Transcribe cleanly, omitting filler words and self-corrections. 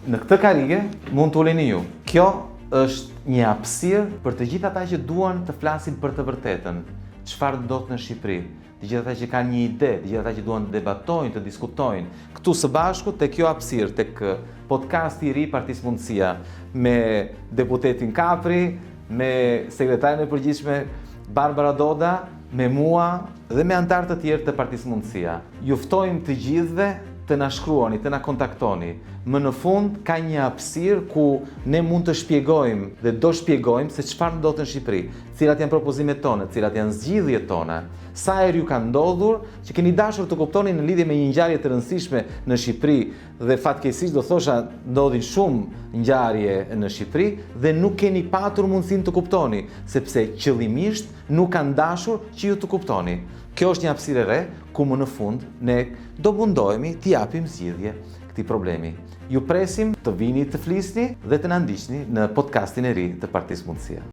Në këtë karrige mund të uleni ju. Kjo është një hapësirë për të gjithë ata që duan të flasin për të vërtetën, çfarë ndodh në Shqipëri, të gjithë ata që kanë një ide, të gjithë ata që duan të debatojnë, të diskutojnë. Këtu së bashku tek kjo hapësirë, tek podcasti i ri Partisë Mundësia me deputetin Kapri, me sekretarin e përgjithshme Barbara Doda, me mua dhe me anëtarë të tjerë të Partisë Mundësia. Ju ftojmë të gjithëve të na shkruani, të na kontaktoni. Më në fund ka një hapësirë ku ne mund të shpjegojmë dhe do shpjegojmë se çfarë ndodh në Shqipëri, cilat janë propozimet tona, cilat janë zgjidhjet tona. Sa herë ju ka ndodhur që keni dashur të kuptoni në lidhje me një ngjarje të rëndësishme në Shqipëri dhe fatkeqësisht do thosha ndodhin shumë ngjarje në Shqipëri dhe nuk keni patur mundësinë të kuptoni, sepse qëllimisht nuk kanë dashur që ju të kuptoni. Kjo është një hapësirë e re ku më në fund ne do mundohemi t'i japim zgjidhje këtij problemi. Ju presim të vini të flisni dhe të na ndiqni në podcastin e ri të Partisë Mundësia.